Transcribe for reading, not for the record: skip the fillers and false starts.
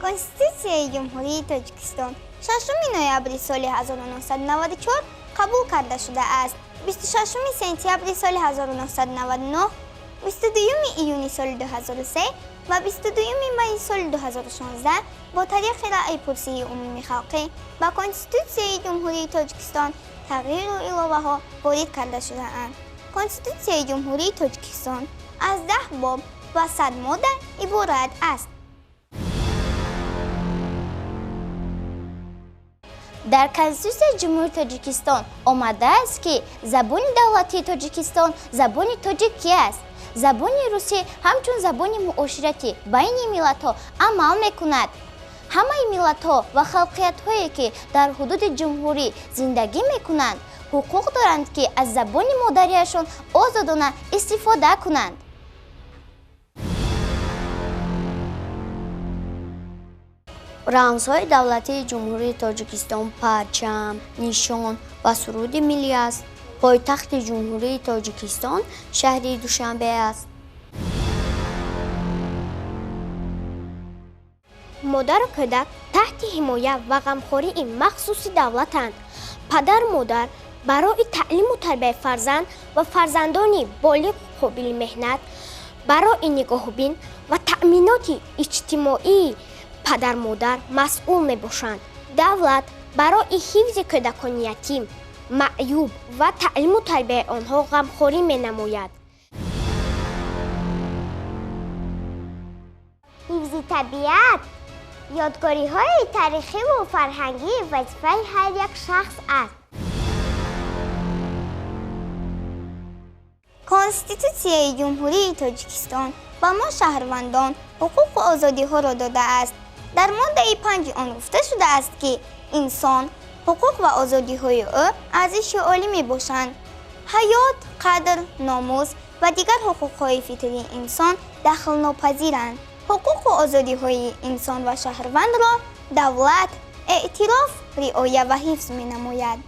Конститутсияи Ҷумҳурии Тоҷикистон 6 ноябри соли 1994 қабул карда шудааст. 26 сентябри соли 1999, 22 июни соли 2003 ва 22 майи соли 2016 бо тариқи раъйпурсии умумихалқӣ ба Конститутсияи Ҷумҳурии Тоҷикистон тағйиру иловаҳо ворид карда шудаанд. Конститутсияи Ҷумҳурии Тоҷикистон аз 10 боб ва 100 модда иборат аст. Дар Конститутсияи Ҷумҳурии Тоҷикистон омадааст, ки забони давлатии Тоҷикистон забони тоҷикӣ аст. Забони русӣ ҳамчун забони муоширатӣ байни миллатҳо амал мекунад. Ҳамаи миллатҳо ва халқиятҳое, ки дар ҳудуди ҷумҳурӣ зиндагӣ мекунанд, ҳуқуқ доранд, ки аз забони модариашон озодона истифода кунанд. Рамзҳои давлатии Ҷумҳурии Тоҷикистон парчам, нишон ва суруди миллӣ аст. Пойтахти Ҷумҳурии Тоҷикистон шаҳри Душанбе аст. Модару кӯдак таҳти ҳимоя ва ғамхории махсуси давлатанд. Падару модар барои таълиму тарбияи фарзанд ва фарзандони болиғ қобили меҳнат, барои нигоҳубин ва таъминоти иҷтимоии падар-модар масъул мебошанд. Давлат барои ҳифзи кӯдакони ятим, маъюб ва таълиму тарбияи онҳо ғамхорӣ менамояд. Ҳифзи табиат, ёдгориҳои таърихиву фарҳангӣ вазифаи ҳар як шахс аст. Конститутсияи Ҷумҳурии Тоҷикистон ба мо шаҳрвандон ҳуқуқу озодиҳоро додааст. Дар моддаи 5 он гуфта шудааст, ки инсон, ҳуқуқ ва озодиҳои ӯ арзиши олӣ мебошанд. Ҳаёт, қадр, номус ва дигар ҳуқуқҳои фитрии инсон дахлнопазиранд. Ҳуқуқу озодиҳои инсон ва шаҳрвандро давлат эътироф, риоя ва ҳифз менамояд.